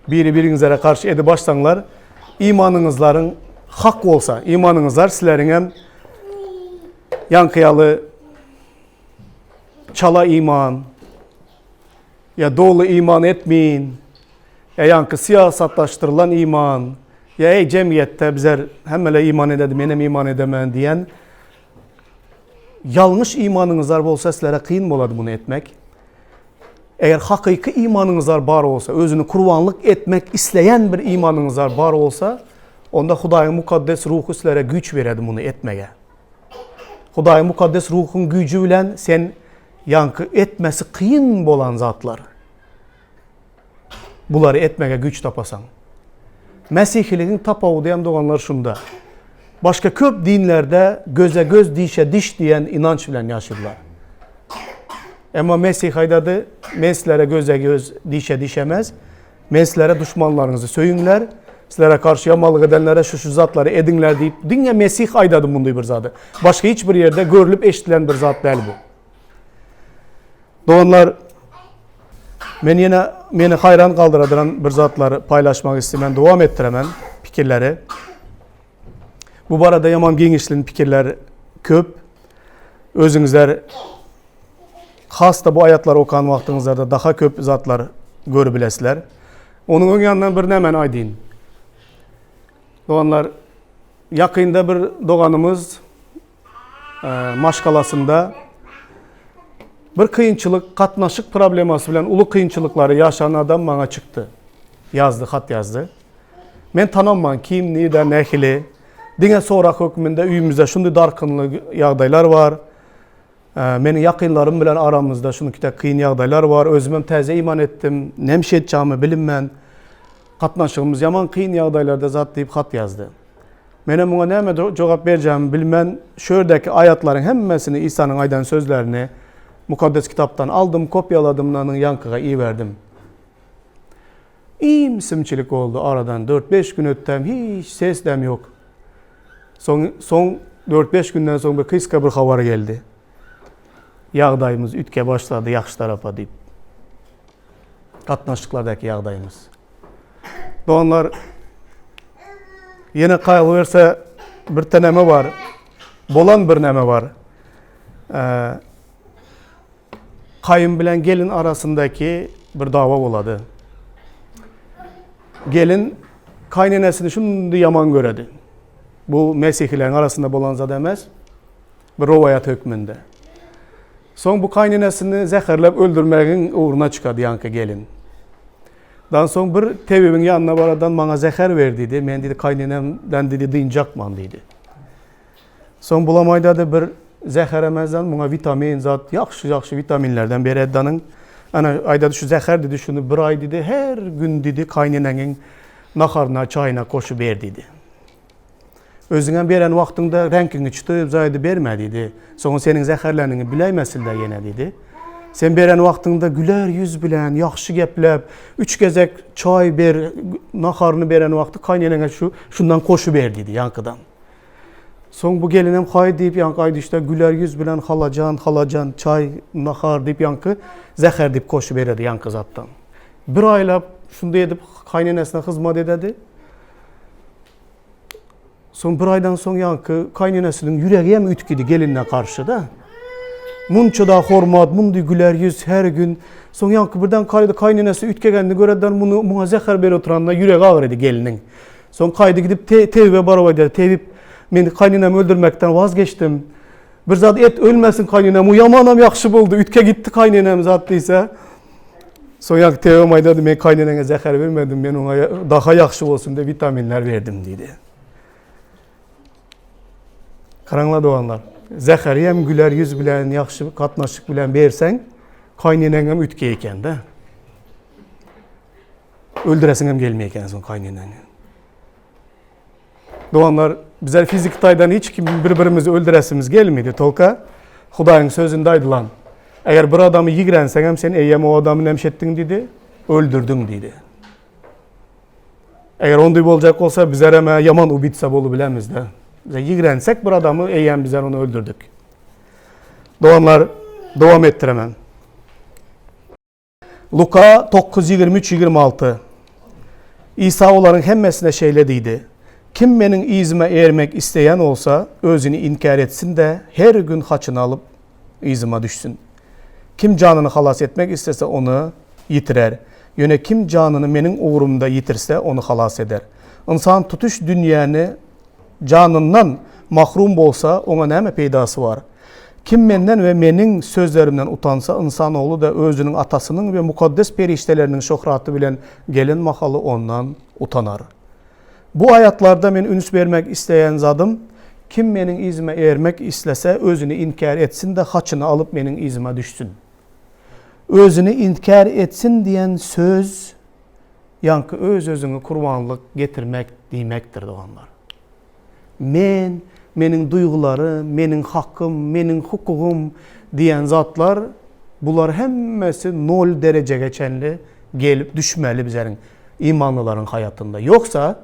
Speaker 1: Biri-biriňizlere garşy edi başlaňlar. Imanyňyzlaryň hak bolsa, imanyňyzlar sizleriňem ýaňky ýaly çala iman, ýa doly iman etmeýin, ýa ýaňky syýasatlaşdyrylan iman, ýa eý jemgyýetde bizler hemmeler iman ededi, menem iman edemen diýen ýalňyş imanyňyzlar bolsa sizlere kyn bolady muny etmek. Eger hakyky imanyňyzlar bar bolsa, özüni kurbanlyk etmek isleýän bir imanyňyzlar bar bolsa, onda Hudaýyň mukaddes ruhy sizlere güýç beredi muny etmege. Hudaýyň mukaddes ruhuň güýji bilen sen ýaňky etmesi kyn bolan zatlar bulary etmege güýç tapasaň. Mesihiligiň tapawudy hem doganlar şunda. Başga köp dinlerde göze göz dişe diş diýen inanç bilen ýaşyrlar. Emma Mesih aýdady, men sizlere göze göz dişe diş emez. Men sizlere duşmanlaryňyzy söýüňler, sizlere garşy ýamanlyk edenlere şu şu zatlary ediňler diýip, diňe Mesih aýdady munday bir zady. Başga hiç bir ýerde görlüp eşidilen bir zat däl bu. Doganlar, men ýene meni haýran galdyradyran bir zatlary paýlaşmak istemen, dowam etdiremen pikirleri. Bu barada ýaman giňişlin pikirler köp. Özüňizler has-da bu aýatlary okan wagtyňyzlarda daha köp zatlar görüp bilesizler. Onuň öň ýanyndan bir nämäni aýdyn. Doganlar, ýakynda bir doganymyz maşgalasynda bir kynçylyk, gatnaşyk problemasy bilen uly kynçylyklary ýaşan adam maňa çykdy. Ýazdy, hat ýazdy. Men tanamman kim, nirde, nähili. Diňe sorag hökmünde öýümizde şundy darkynly ýagdaýlar bar. Meniň ýakynlarym bilen aramyzda şununkide kyn ýagdaýlar bar. Özümem täze iman etdim. Näme etjagmy bilinmän. Gatnaşygymyz ýaman kyn ýagdaýlarda zat diýip hat ýazdy. Menem muňa näme jogap berjegimi bilmän, şu ýerdäki aýatlaryň hemmesini, Isanyň aýdan sözlerini Mukaddes Kitapdan aldym, kopýaladym, nanyň ýaňkyga iberdim. Im-simçilik boldy, aradan dört-beş gün ötdem, hiç ses-dem ýok. Soň, soň dört-beş günden soň bir gysga bir habar geldi. Ýagdaýymyz üýtgä başlady ýagşy tarapa diýip. Gatnaşyklardaky ýagdaýymyz. Doganlar, ýene galyberse bir teneme bar, bolan bir näme bar. Kaýym bilen gelin arasyndaky bir dawa bolady. Gelin kaýnenesini şundy ýaman göredi. Bu mesihileriň arasynda bolan zat emes, bir rowaýat hökmünde. Soň bu kaýnenesini zäherläp öldürmegiň ugruna çykady ýaňky gelin. Dan soň bir tebibiň ýanyna baradan maňa zäher ber diýdi. Men diýdi kaýnenemden diýdi dynjakman diýdi. Soň bulam aýdady bir zäher emezden muňa witamin zat ýagşy-ýagşy witaminlerden beredi danyň. Ana aýdady şu zäher diýdi şuny bir aý diýdi her gün diýdi kaýneneňiň naharyna çaýyna goşup ber diýdi. Özüňem beren wagtyňda reňkiňi çytyp zaýdy berme diýdi. Soňra seniň zäherläniňi biläýmesinler ýene diýdi. Sen beren wagtyňda güler ýüz bilen, ýagşy gepläp, üç gezek çaý ber, naharyny beren wagty kaýneneňe şu şundan goşuber diýdi ýaňkydan. Soň bu gelinem haý diýip ýaňky aýdyşda güler ýüz bilen halajan, halajan, çaý, nahar diýip ýaňky zäher diýip goşuberedi ýaňky zatdan. Bir aýlap şunday edip kaýnenesine hyzmat ededi. Soň bir aýdan soň ýaňky kaýnenesiniň ýüregi hem üýtgedi gelinine garşy-da. Munça-da hormat, mundy güler ýüz her gün. Soň ýaňky birden kaýdy kaýnenesi üýtgegenini göreden muny muňa zäher berip oturanyna ýüregi agyrdy geliniň. Soň kaýdy gidip te, tebibe baryp aýdýar, tebip, men kaýnenemi öldürmekden waz geçdim. Bir zat et ölmesin kaýnenem, o ýamanam ýagşy boldy, üýtge gitdi kaýnenem zat diýse. Soň ýaňky tebibem aýdady, men kaýneneňe zäher bermedim, men oňa daha ýagşy bolsun diýip witaminler berdim diýdi. Garaňlar doganlar, zäheri hem güler ýüz bilen, ýagşy gatnaşyk bilen berseň, kaýneneň hem üýtgeýär eken-de. Öldüresiň hem gelmeýär eken soň kaýneneňi. Doganlar, bizler fiziki taýdan hiç kim bir-birimizi öldüresimiz gelmedi. Tolka Hudaýyň sözünde aýdylan, eger bir adamy ýigrenseň hem sen eýýäm o adamy näme etdiň diýdi? Öldürdiň diýdi. Eger onday boljak bolsa bizler hem ýaman ubitsa bolup bilemizde. Bize ýigrensek bir adamy eýýäm bizler ony öldürdik. Doganlar, dowam etdiremen. Luka 9, 23, 26. Isa olaryň hemmesine şeýle diýdi, Kim meniň yzyma ermek isleýän bolsa, özüni inkär etsin-de, her gün haçyny alyp, yzyma düşsün. Kim janyny halas etmek islese, ony ýitirer. Ýöne kim janyny meniň ugrumda ýitirse, ony halas eder. Ynsan tutuş dünýäni janyndan mahrum bolsa, oňa näme peýdasy bar? Kim menden we meniň sözlerimden utansa, Ynsan Ogly-da özüniň Atasynyň we mukaddes perişdeleriniň şöhraty bilen gelen mahaly ondan utanar. Bu aýatlarda men üns bermek isleýän zadym, kim meniň yzyma ermek islese, özüni inkär etsin-de, haçyny alyp meniň yzyma düşsün. Özüni inkär etsin diýen söz, ýaňky öz-özüňi kurbanlyk getirmek diýmekdir, doganlar. Men, meniň duýgularym, meniň hakym, meniň hukugym diýen zatlar, bular hemmesi nol derejege çenli gelip düşmeli bizleriň imanlylaryň haýatynda. Ýogsa,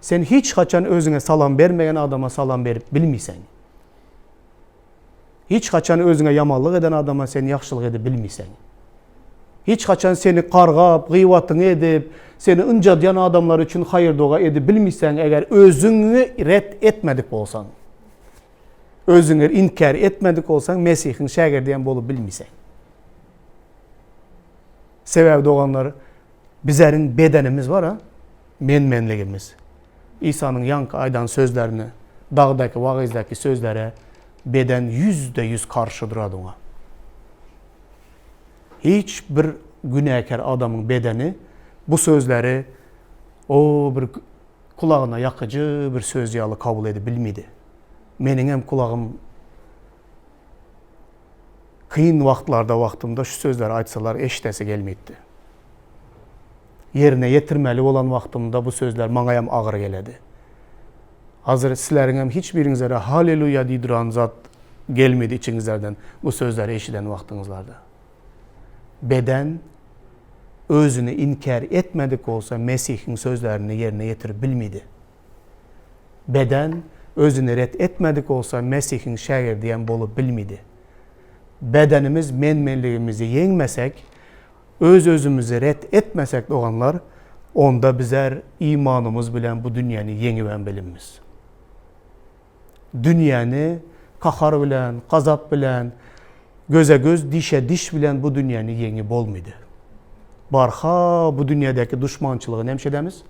Speaker 1: sen hiç haçan özüňe salam bermeýän adama salam berip bilmeýseň. Hiç haçan özüňe ýamanlyk eden adama sen ýagşylyk edip bilmeýseň. Hiç haçan seni gargap, gyýbatyňy edip, seni ynjadýan adamlar üçin haýyr-doga edip bilmiseň, eger özüňi ret etmedik bolsaň, özüňi inkär etmedik bolsaň, Mesihiň şägirdi hem bolup bilmiseň. Sebäbi doganlar, bizeriň bedenimiz bar-a, men-menligimiz. Isanyň ýaňky aýdan sözlerini, dagdaky wagyzdaky sözlere beden 100-de-ýüz garşy durady oňa. Hiç bir günäkär adamyň bedeni bu sözleri o bir kulagyna ýakyjy bir söz ýaly kabul edip bilmedi. Meniňem kulagym kyn wagtlarda wagtymda şu sözleri aýtsalar eşidesi gelmeydi. Ýerine ýetirmeli bolan wagtymda bu sözler maňaýam agyr geledi. Hazir sizleriňem hiç biriňizlere haleluýa diýduran zat gelmedi içiňizlerden bu sözleri eşiden wagtyňyzlarda. Beden özüni inkär etmedik bolsa Mesihiň sözlerini ýerine ýetirip bilmidi. Beden özüni ret etmedik bolsa Mesihiň şägirdiyem bolup bilmidi. Bedenimiz men-menligimizi ýeňmesek, öz-özümizi ret etmesek doganlar, onda bizler imanymyz bilen bu dünýäni ýeňibem bilinmiz. Dünýäni kahar bilen, gazap bilen, göze göz, dişe diş bilen bu dünýäni ýeňi bolmydy. Barha bu dünýädäki duşmançylygy näme edemiz?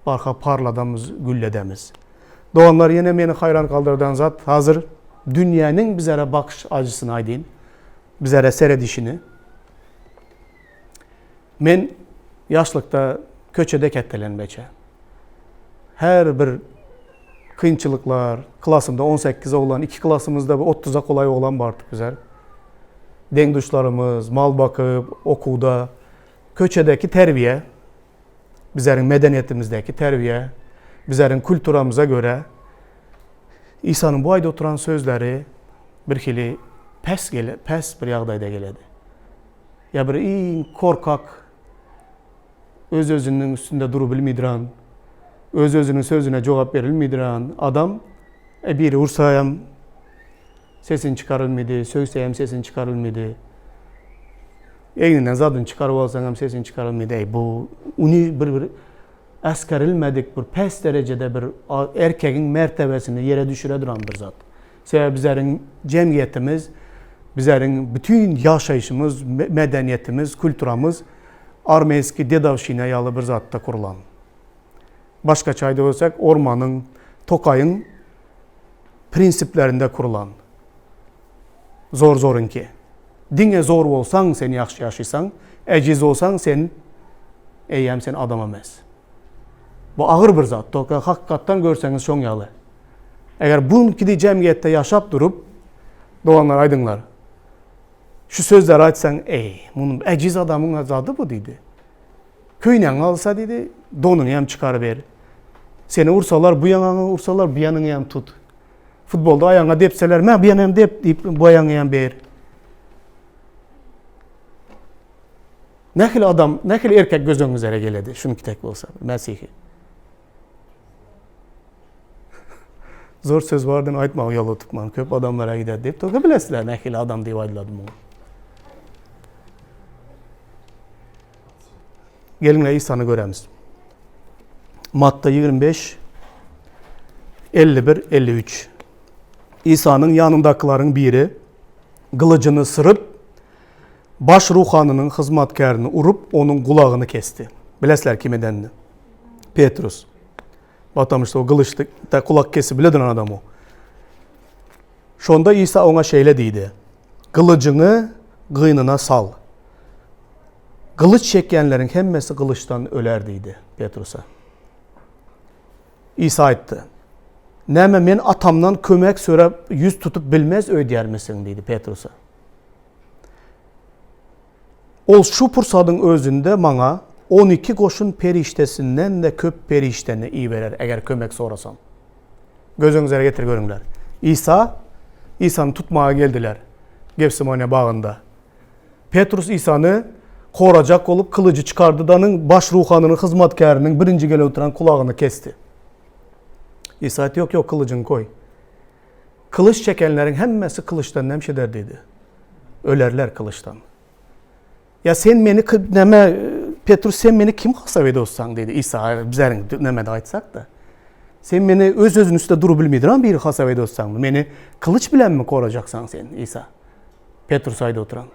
Speaker 1: Barha parladamyz, gülledemiz. Doganlar ýene meni haýran galdyrdan zat hazir dünýäniň bizere bakyş ajysyny aýdyn. Bizere seredişini. Men ýaşlykda köçede ketdelen beçe. Her bir kynçylyklar, klasymda 18 oglan, iki klasymyzda bir 30-a golaý oglan bardyk bizler. Deň-duşlarymyz, mal bakyp, okuwda, köçedeki terbiýe, bizleriň medeniýetimizdäki terbiýe, bizleriň kulturamyza görä Isanyň bu aýda oturan sözleri bir hili pes gele, pes bir ýagdaýda geledi. Ýa bir iň korkak, öz-özüniň üstünde durubilmeýdiran, öz-özüniň sözüne jogap berilmeýdiran adam, e, biri ursaýam sesini çykarylmady, sögseýem sesini çykarylmady. Egninden zadyny çykaryp alsaňam sesini çykarylmady. Eý, bu uny bir bir äsgerilmedik bir pes derejede bir erkegiň mertebesini ýere düşüre duran bir zat. Sebäbi bizleriň jemgyýetimiz, bizleriň bütin ýaşaýşymyz, medeniýetimiz, kulturamyz armeýski dedowşina ýaly bir zatda kurulan. Başgaça aýdyp ölsek, ormanyň, tokaýyň prinsiplerinde kurulan. Zor-zoruňky. Diňe zor bolsaň sen ýagşy ýaşaýsaň, ejiz bolsaň sen eýýäm sen adam emes. Bu agyr bir zat. Toka hakykatdan görseňiz şoň ýaly. Eger bu kidi jemgyýetde ýaşap durup, doganlar aýdyňlar. Şu sözleri aýtsaň, eý, muny ejiz adamyň zady bu diýdi. Köýnegiňi alsa diýdi, donuňy hem çykaryber. Seni ursalar, bu ýaňaňy ursalar, bu ýanyňy hem tut. Futbolda aýagyňa depseler, mä bu ýany hem dep diýip, bu aýagyňy hem ber. Nähili adam, nähili erkek göz öňüňizlere geledi, şunuňki tek bolsa, Mesihi. Zor söz bardyny aýtmaga ýol tutman, köp adamlara gider diýip, toka bilesizler nähili adam diýip aýdylady muňa. Geliňler Isany göremiz. Matta 25 51 53. Isanyň ýanyndakylaryň biri gylyjyny syryp, baş ruhanynyň hyzmatkärini urup, onuň gulagyny kesdi. Bilesizler kim edenini? Petrus. Потому что o gylyçda kulak kesip bile duran adam o. Şonda Isa oňa şeýle diýdi, Gylyjyňy gynyna sal. Gylyç çekýänleriň hemmesi gylyçdan öler diýdi Petrusa. Isa aýtdy, Näme men atamdan kömek sorap ýüz tutup bilmez öýdýärmisiň diýdi Petrusa. Ol şu pursadyň özünde maňa 12 goşun perişdesinden-de köp perişdeni iberer, eger kömek sorasam. Göz öňüňizlere getir görüňler. Isa, Isany tutmaga geldiler Gefsimaniýa bagynda. Petrus Isany korajak bolup kylyjy çykardy-danyň baş ruhanynyň hyzmatkäriniň birinji gelip oturan kulagyny kesdi. Isa aýtdy, ýok, ýok, kylyjyňy goý. Kylyç çekenleriň hemmesi kylyçdan nemş eder diýdi. Ölerler kylyçdan. Ýa sen meni näme Petrus sen meni kim hasap edýärsiň diýdi Isa bizleriň nämede aýtsak-da. Sen meni öz-özüniň üstünde durup bilmeýän biri hasap edýärsiňmi? Meni kylyç bilenmi korajaksaň sen Isa? Petrus aýdyp oturan.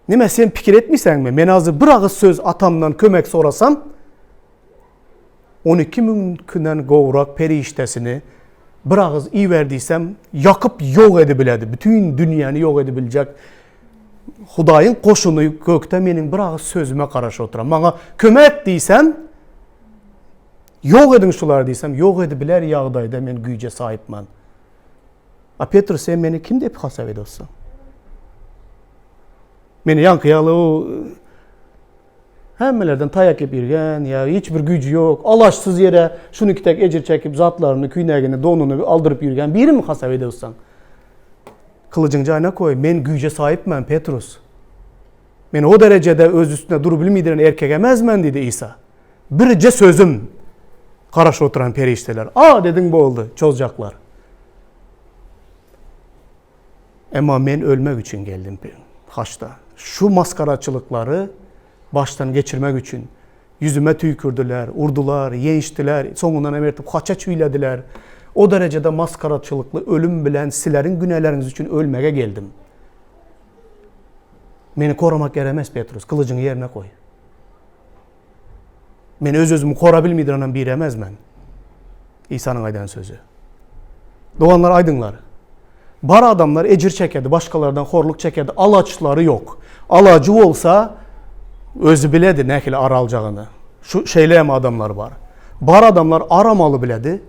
Speaker 1: Neme sen pikir etmeýsäňmi? Men azy bir agyz söz atamdan kömek sorasam, 12 müňkünden gowrak perişdesini bir agyz iber diýsem, ýakyp ýok edibiledi. Bütün dünýäni ýok edibiljek Hudaýyň goşuny gökde meniň bir agyz sözüme garaşyp oturan. Maňa kömek diýsem, ýok ediň şulary diýsem, ýok edibiler ýagdaýda men güýje saýypman. A Petrus sen meni kim diýip hasap ediyorsun? Meni ýaňky ýaly o hemmelerden taýak ýep ýürgen, ýa hiç bir güýji ýok, alaçsyz ýere şuny kitek ejir çekip zatlaryny, küýnegini, donuny aldyryp ýürgen birimi hasap ediyorsun? Kylyjyň jaýyna koý, men güýje saýypman, Petrus. Men o derejede öz üstüne durup bilmeýdiren erkek emezmen diýdi Isa. Birje sözüm garaşyp oturan perişdeler. A dediň boldy, çozjaklar. Emma men ölmek üçin geldim haçda. Şu maskaraçylyklary başdan geçirmek üçin ýüzüme tüýkürdiler, urdular, ýençdiler, soňundan hem ertip haça çüýlediler. O derejede maskaraçylykly ölüm bilen sizleriň günäleriňiz üçin ölmege geldim. Meni koramak geremes Petrus, gylyjyňy ýerine goý. Men öz-özümi kora bilmeýdirenem biri emez men. Isanyň aýdan sözi. Doganlar aýdyňlar. Bar adamlar ejir çekedi, başgalardan horluk çekedi, alaçlary ýok. Alajy bolsa özi biledi nähili ar aljagyny. Şu şeýle hem adamlar bar. Bar adamlar aramaly biledi.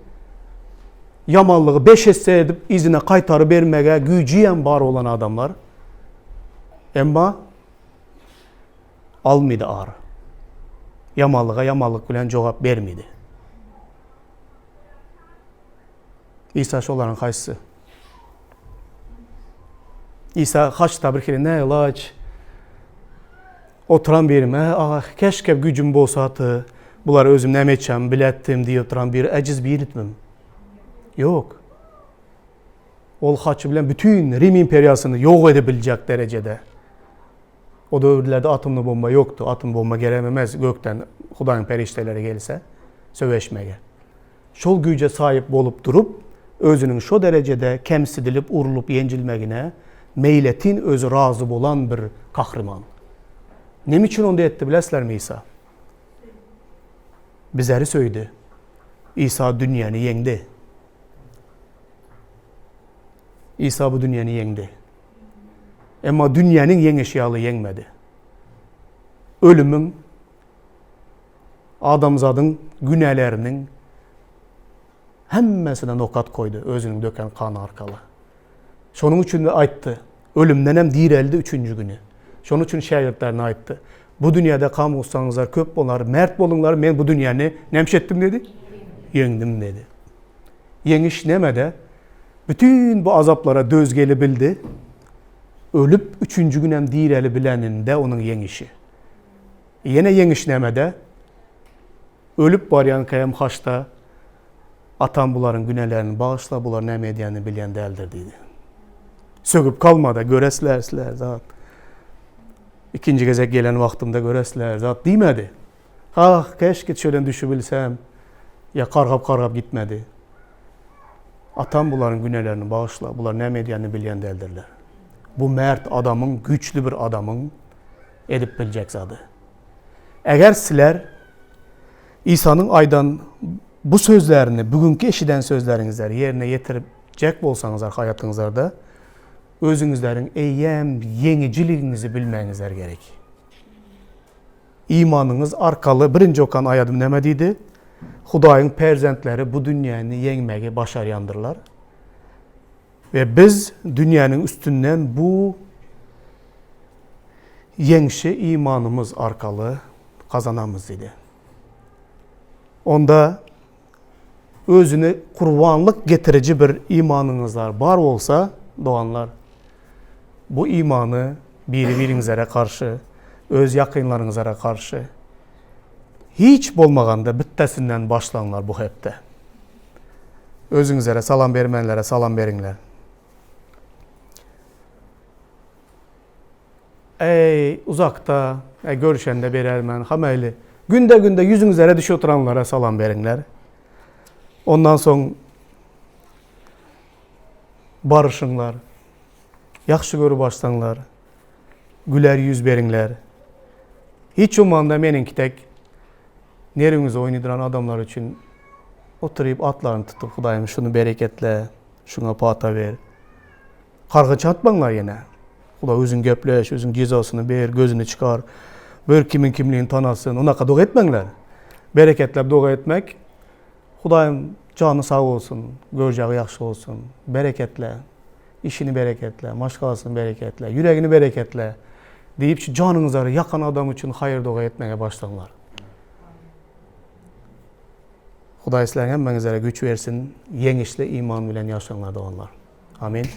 Speaker 1: Ýamanlygy beş esse edip yzyna gaýtary bermege güýji hem bar bolan adamlar. Emma Almydy ar. Ýamanlyga ýamanlyk bilen jogap bermedi. Isa şolaryň haýsysy? Isa haçda bir hili nälaç oturan birim, Ä, aga, keşke güýjüm bolsaty, bulary özüm näme etjegimi biletdim diýip oturan bir ejiz biritmim? Ýok. Ol haçy bilen bütin Rim imperiýasyny ýok edip biljek derejede. O döwürlerde atomly bomba ýokdy. Atom bomba gerek emez gökden Hudaýyň perişdeleri gelse söweşmege. Şol güýje saýyp bolup durup, özüniň şo derejede kemsidilip, urlup ýenjilmegine meýletin özi razy bolan bir kahryman. Neme üçin onda etdi bilesizlermi Isa? Bizleri söýdi. Isa dünýäni ýeňdi. Isa bu dünýäni ýeňdi. Emma dünýäniň ýeňişi ýaly ýeňmedi. Ölümiň, adamzadyň günäleriniň hemmesine nokat goýdy özüniň döken gany arkaly. Şonuň üçin-de aýtdy, ölümden hem direldi üçünji güni. Şonuň üçin şägirtlerine aýtdy, Bu dünýäde gam-gussaňyzlar köp bolar, mert boluňlar, men bu dünýäni näme etdim diýdi? Ýeňdim diýdi. Ýeňiş nämede? Bütin bu azaplara döz gelibildi. Ölüp, üçünji günem direlibileninde onuň ýeňişi. Ýene ýeňiş nämede? Ölüp barýanka hem haçda, Atam bularyň günälerini bagyşla, bular näme edýänini bilýän däldir diýdi. Sögüp galmada, göresler sizler zat. Ikinji gezek gelen wagtymda göresler zat diýmedi. Ah, keşke çölen düşübilsem. Ýa gargap-gargap gitmedi. Atam bularyň günälerini bagyşla, bular näme edýänini bilýän däldirler. Bu mert adamyň, güýçli bir adamyň edip biljek zady. Eger sizler Isanyň aýdan bu sözlerini, bugünki eşiden sözleriňizleri ýerine ýetirjek bolsaňyzlar haýatyňyzlarda, özüňizleriň eýýäm ýeňijiligiňizi bilmegiňizler gerek. Imanyňyz arkaly birinji okan aýadym näme diýdi? Hudaýyň perzentleri bu dünýäni ýeňmegi başarýandyrlar. We biz dünýäniň üstünden bu ýeňşi imanymyz arkaly gazanamyz diýdi. Onda özüni gurbanlyk getiriji bir imanyňyzlar bar bolsa, doganlar, bu imany biri-biriňizlere garşy, öz ýakynlaryňyzlara garşy hiç bolmaganda bitdesinden başlaňlar bu hepde. Özüňizlere salam bermänlere salam beriňler. Eý, uzakda, e, görüşende berermen, hamaýly. Günde-günde ýüzüňizlere düşüp oturanlara salam beriňler. Ondan soň baryşyňlar. Ýagşy görüp açsaňlar, güler ýüz beriňler. Hiç bolmanda meniňki tek nerwiňizi oýnadyran adamlar üçin oturyp atlaryny tutup Hudaýym şuny bereketle, şuňa pata ber. Karga çatmaňlar ýene. Hudaý özüň gepleş, özüň jezasyny ber, gözüni çykar. Bör kimiň kimligini tanasyn. Onaka doga etmäňler. Bereketlep doga etmek Hudaýym jany sag bolsun, görjegi ýagşy bolsun. Bereketle. Işini bereketle, maşgalasyny bereketle, ýüregini bereketle diýip şu janyňyzary ýakan adam üçin haýyr doga etmäge başlaňlar. Hudaý sizleriň hemmäňizlere güýç bersin, ýeňişli iman bilen ýaşaňlar doganlar. Amin.